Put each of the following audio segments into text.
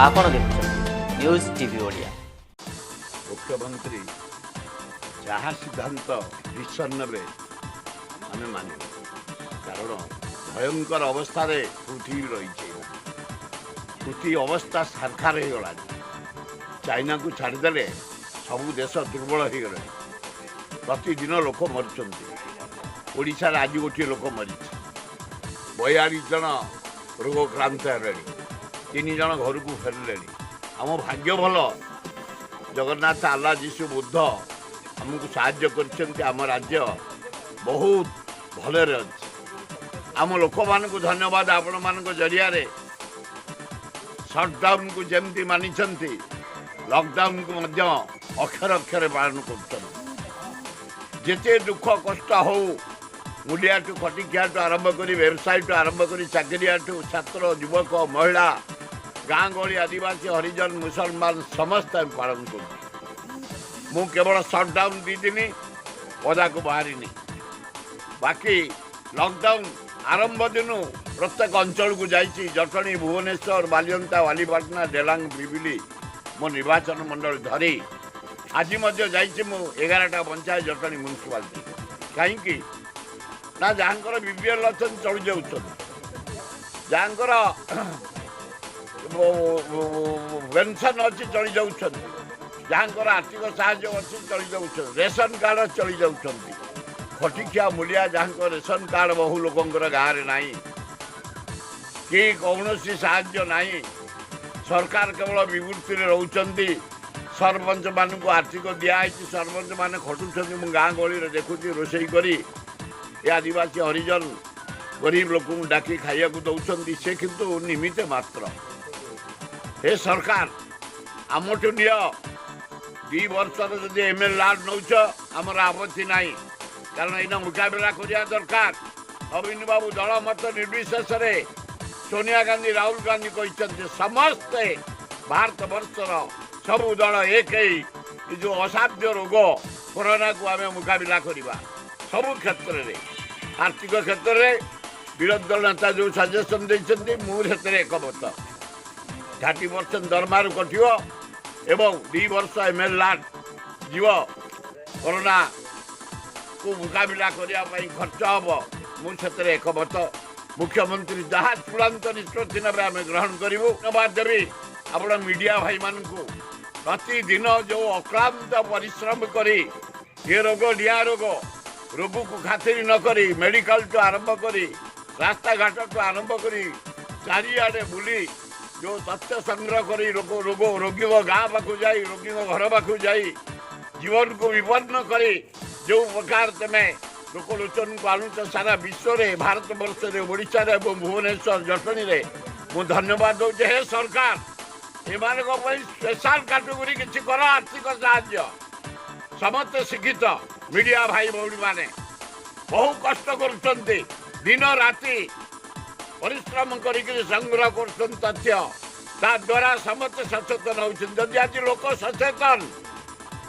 ଆପଣ ଦେଖୁଛନ୍ତି news TV Odia. ମୁଖ୍ୟମନ୍ତ୍ରୀ ଯାହା ସିଦ୍ଧାନ୍ତ ଡିସିସନ୍ ନେବେ, ଆମେ ମାନିବୁ। କାରଣ ଭୟଙ୍କର ଅବସ୍ଥାରେ ପୃଥିବୀ ରହିଛି। ପୃଥିବୀ ଅବସ୍ଥା ଛାରଖାର ହେଇଗଲାଣି। ଚାଇନାକୁ ଛାଡ଼ିଦେଲେ ସବୁ ଦେଶ ଦୁର୍ବଳ ହେଇଗଲେଣି। ପ୍ରତିଦିନ ଲୋକ ମରୁଛନ୍ତି। ଓଡ଼ିଶାରେ ଆଜି ଗୋଟିଏ ଲୋକ ମରିଛି। 42 ଜଣ ରୋଗକ୍ରାନ୍ତ ହେଲେଣି, 3 ଜଣ ଘରକୁ ଫେରିଲେଣି। ଆମ ଭାଗ୍ୟ ଭଲ, ଜଗନ୍ନାଥ, ଆଲ୍ଲା, ଯୀଶୁ, ବୁଦ୍ଧ ଆମକୁ ସାହାଯ୍ୟ କରିଛନ୍ତି। ଆମ ରାଜ୍ୟ ବହୁତ ଭଲରେ ଅଛି। ଆମ ଲୋକମାନଙ୍କୁ ଧନ୍ୟବାଦ ଆପଣମାନଙ୍କ ଜରିଆରେ। ସଟ୍ଡାଉନକୁ ଯେମିତି ମାନିଛନ୍ତି, ଲକଡାଉନକୁ ମଧ୍ୟ ଅକ୍ଷର ଅକ୍ଷରେ ପାଳନ କରୁଛନ୍ତି। ଯେତେ ଦୁଃଖ କଷ୍ଟ ହଉ, ମୂଲିଆଠୁ ଖଟିଖିଆଠୁ ଆରମ୍ଭ କରି, ବ୍ୟବସାୟୀଠୁ ଆରମ୍ଭ କରି, ଚାକିରିଆଠୁ ଛାତ୍ର, ଯୁବକ, ମହିଳା, ଗାଁ ଗହଳି, ଆଦିବାସୀ, ହରିଜନ, ମୁସଲମାନ ସମସ୍ତେ ଆମେ ପାଳନ କରୁଛୁ। ମୁଁ କେବଳ ସଟ୍ଡାଉନ 2 ଦିନ ପଦାକୁ ବାହାରିନି। ବାକି ଲକଡାଉନ ଆରମ୍ଭ ଦିନୁ ପ୍ରତ୍ୟେକ ଅଞ୍ଚଳକୁ ଯାଇଛି। ଜଟଣୀ, ଭୁବନେଶ୍ୱର, ବାଲିଅନ୍ତା, ବାଲିପାଟଣା, ଡେଲାଙ୍ଗ, ପିପିଲି ମୋ ନିର୍ବାଚନ ମଣ୍ଡଳୀ ଧରି ଆଜି ମଧ୍ୟ ଯାଇଛି ମୁଁ 11ଟା ପଞ୍ଚାୟତ ଜଟଣୀ ମ୍ୟୁନିସିପାଲିଟି। କାହିଁକି ନା ଯାହାଙ୍କର ବିପିଏଲ୍ ଅଛନ୍ତି, ଚଳି ଯାଉଛନ୍ତି। ଯାହାଙ୍କର ପେନସନ୍ ଅଛି, ଚଳି ଯାଉଛନ୍ତି। ଯାହାଙ୍କର ଆର୍ଥିକ ସାହାଯ୍ୟ ଅଛି, ଚଳି ଯାଉଛନ୍ତି। ରେସନ କାର୍ଡ଼, ଚଳି ଯାଉଛନ୍ତି। ଖଟିଖିଆ ମୂଲିଆ ଯାହାଙ୍କ ରେସନ କାର୍ଡ଼ ବହୁ ଲୋକଙ୍କର ଗାଁରେ ନାହିଁ କି କୌଣସି ସାହାଯ୍ୟ ନାହିଁ, ସରକାର କେବଳ ବିବୃତ୍ତିରେ ରହୁଛନ୍ତି। ସରପଞ୍ଚମାନଙ୍କୁ ଆର୍ଥିକ ଦିଆହେଇଛି, ସରପଞ୍ଚମାନେ ଖଟୁଛନ୍ତି। ମୁଁ ଗାଁ ଗହଳିରେ ଦେଖୁଛି, ରୋଷେଇ କରି ଏ ଆଦିବାସୀ, ହରିଜନ, ଗରିବ ଲୋକଙ୍କୁ ଡାକି ଖାଇବାକୁ ଦେଉଛନ୍ତି। ସେ କିନ୍ତୁ ନିମିତ୍ତ ମାତ୍ର। ହେ ସରକାର, ଆମଠୁ ନିଅ। 2 ବର୍ଷର ଯଦି ଏମ୍ ଏଲ୍ ଆର୍ ନେଉଛ, ଆମର ଆପତ୍ତି ନାହିଁ। କାରଣ ଏଇନା ମୁକାବିଲା କରିବା ଦରକାର। ନବୀନ ବାବୁ ଦଳ ମତ ନିର୍ବିଶେଷରେ, ସୋନିଆ ଗାନ୍ଧୀ, ରାହୁଲ ଗାନ୍ଧୀ କହିଛନ୍ତି, ସମସ୍ତେ ଭାରତ ବର୍ଷର ସବୁ ଦଳ ଏକ ହେଇ ଏ ଯେଉଁ ଅସାଧ୍ୟ ରୋଗ କରୋନାକୁ ଆମେ ମୁକାବିଲା କରିବା ସବୁ କ୍ଷେତ୍ରରେ। ଆର୍ଥିକ କ୍ଷେତ୍ରରେ ବିରୋଧୀ ଦଳ ନେତା ଯେଉଁ ସଜେସନ୍ ଦେଇଛନ୍ତି, ମୁଁ ସେଥିରେ ଏକମତ। 30% ଦରମାରୁ କଟିବ ଏବଂ 2 ବର୍ଷ ଏମ୍ ଏଲ୍ ଆର୍ ଯିବ, କରୋନାକୁ ମୁକାବିଲା କରିବା ପାଇଁ ଖର୍ଚ୍ଚ ହେବ। ମୁଁ ସେଥିରେ ଏକମତ। ମୁଖ୍ୟମନ୍ତ୍ରୀ ଯାହା ଚୂଡ଼ାନ୍ତ ନିଷ୍ପତ୍ତି ନେବେ, ଆମେ ଗ୍ରହଣ କରିବୁ। ଧନ୍ୟବାଦ ଦେବି ଆପଣ ମିଡ଼ିଆ ଭାଇମାନଙ୍କୁ। ପ୍ରତିଦିନ ଯେଉଁ ଅକ୍ଳାନ୍ତ ପରିଶ୍ରମ କରି ଏ ରୋଗ ଡିଆଁ ରୋଗ, ରୋଗକୁ ଖାତିରି ନ କରି ମେଡ଼ିକାଲଠୁ ଆରମ୍ଭ କରି, ରାସ୍ତାଘାଟଠୁ ଆରମ୍ଭ କରି, ଚାରିଆଡ଼େ ବୁଲି ଯେଉଁ ତଥ୍ୟ ସଂଗ୍ରହ କରି, ରୋଗ ରୋଗ ରୋଗୀଙ୍କ ଗାଁ ପାଖକୁ ଯାଇ, ରୋଗୀଙ୍କ ଘର ପାଖକୁ ଯାଇ, ଜୀବନକୁ ବିପନ୍ନ କରି ଯେଉଁ ପ୍ରକାର ତୁମେ ଲୋକଲୋଚନକୁ ଆଣୁଛ ସାରା ବିଶ୍ୱରେ, ଭାରତ ବର୍ଷରେ, ଓଡ଼ିଶାରେ ଏବଂ ଭୁବନେଶ୍ୱର ଜଟଣୀରେ, ମୁଁ ଧନ୍ୟବାଦ ଦେଉଛି। ହେ ସରକାର, ଏମାନଙ୍କ ପାଇଁ ସ୍ପେଶାଲ କାଟେଗୋରୀ କିଛି କର, ଆର୍ଥିକ ସାହାଯ୍ୟ। ସମସ୍ତେ ଶିକ୍ଷିତ ମିଡ଼ିଆ ଭାଇ ଭଉଣୀମାନେ ବହୁ କଷ୍ଟ କରୁଛନ୍ତି। ଦିନ ରାତି ପରିଶ୍ରମ କରିକିରି ସଂଗ୍ରହ କରୁଛନ୍ତି ତଥ୍ୟ। ତା ଦ୍ୱାରା ସମସ୍ତେ ସଚେତନ ହେଉଛନ୍ତି। ଯଦି ଆଜି ଲୋକ ସଚେତନ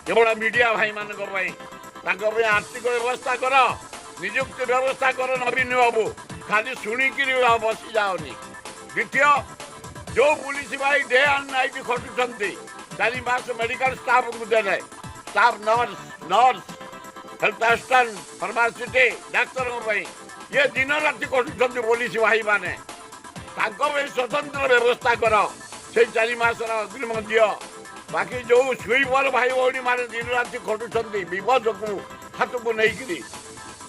କେବଳ ମିଡ଼ିଆ ଭାଇମାନଙ୍କ ପାଇଁ, ତାଙ୍କ ପାଇଁ ଆର୍ଥିକ ବ୍ୟବସ୍ଥା କର, ନିଯୁକ୍ତି ବ୍ୟବସ୍ଥା କର। ନବୀନ ବାବୁ, ଖାଲି ଶୁଣିକିରି ବସି ଯାଅନି। ଦ୍ୱିତୀୟ, ଯେଉଁ ପୁଲିସ ଭାଇ ଡେ ଆଣ୍ଡ ନାଇଟ୍ ଖଟୁଛନ୍ତି, 4 ମାସ ମେଡ଼ିକାଲ ଷ୍ଟାଫଙ୍କୁ ଦେଲେ, staff nurse, health assistant, pharmacist, ଡାକ୍ତରଙ୍କ ପାଇଁ ଇଏ ଦିନ ରାତି ଖଟୁଛନ୍ତି ପୋଲିସ ଭାଇମାନେ, ତାଙ୍କ ପାଇଁ ସ୍ୱତନ୍ତ୍ର ବ୍ୟବସ୍ଥା କର। ସେଇ 4 ମାସର ଅଗ୍ରିମ ଦିଅ। ବାକି ଯେଉଁ ସୁଇପର ଭାଇ ଭଉଣୀମାନେ ଦିନ ରାତି ଖଟୁଛନ୍ତି, ବିପଦକୁ ହାତକୁ ନେଇକିରି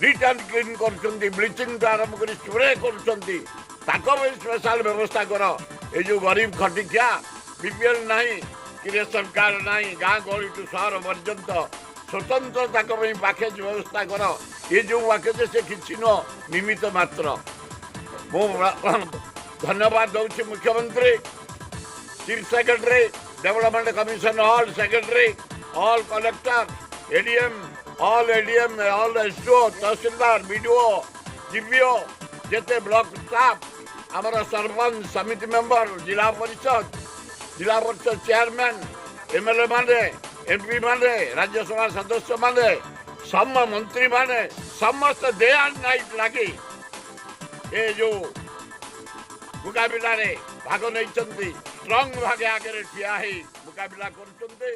ନିଟ୍ ଆଣ୍ଡ କ୍ଲିନ୍ କରୁଛନ୍ତି, ବ୍ଲିଚିଂଠୁ ଆରମ୍ଭ କରି ସ୍ପ୍ରେ କରୁଛନ୍ତି, ତାଙ୍କ ପାଇଁ ସ୍ପେଶାଲ ବ୍ୟବସ୍ଥା କର। ଏଇ ଯେଉଁ ଗରିବ ଖଟିଖିଆ, ବିପିଏଲ୍ ନାହିଁ କି ରେସନ କାର୍ଡ଼ ନାହିଁ, ଗାଁ ଗହଳିଠୁ ସହର ପର୍ଯ୍ୟନ୍ତ ସ୍ୱତନ୍ତ୍ର ତାଙ୍କ ପାଇଁ ପ୍ୟାକେଜ ବ୍ୟବସ୍ଥା କର। ଏ ଯେଉଁ ପ୍ୟାକେଜ ସେ କିଛି ନୁହଁ, ନିମିତ୍ତ ମାତ୍ର। ମୁଁ ଧନ୍ୟବାଦ ଦେଉଛି ମୁଖ୍ୟମନ୍ତ୍ରୀ, chief secretary, development commission, all secretary, all collector, ADM, all ADM, all SDO, ତହସିଲଦାର, ବିଡିଓ, ଜିପିଓ, ଯେତେ ବ୍ଲକ ଷ୍ଟାଫ୍, ଆମର ସରପଞ୍ଚ, ସମିତି ମେମ୍ବର, ଜିଲ୍ଲା ପରିଷଦ, ଜିଲ୍ଲା ପରିଷଦ ଚେୟାରମ୍ୟାନ୍, ଏମଏଲଏ ମାନେ, ଏମପି ମାନେ, ରାଜ୍ୟସଭା ସଦସ୍ୟ ମାନେ, ସମ ମନ୍ତ୍ରୀମାନେ ସମସ୍ତେ ଡେ ଆଣ୍ଡ ନାଇଟ୍ ଲାଗି ଏ ଯେଉଁ ମୁକାବିଲାରେ ଭାଗ ନେଇଛନ୍ତି। ଷ୍ଟ୍ରଙ୍ଗ ଭାବେ ଆଗରେ ଠିଆ ହେଇ ମୁକାବିଲା କରୁଛନ୍ତି।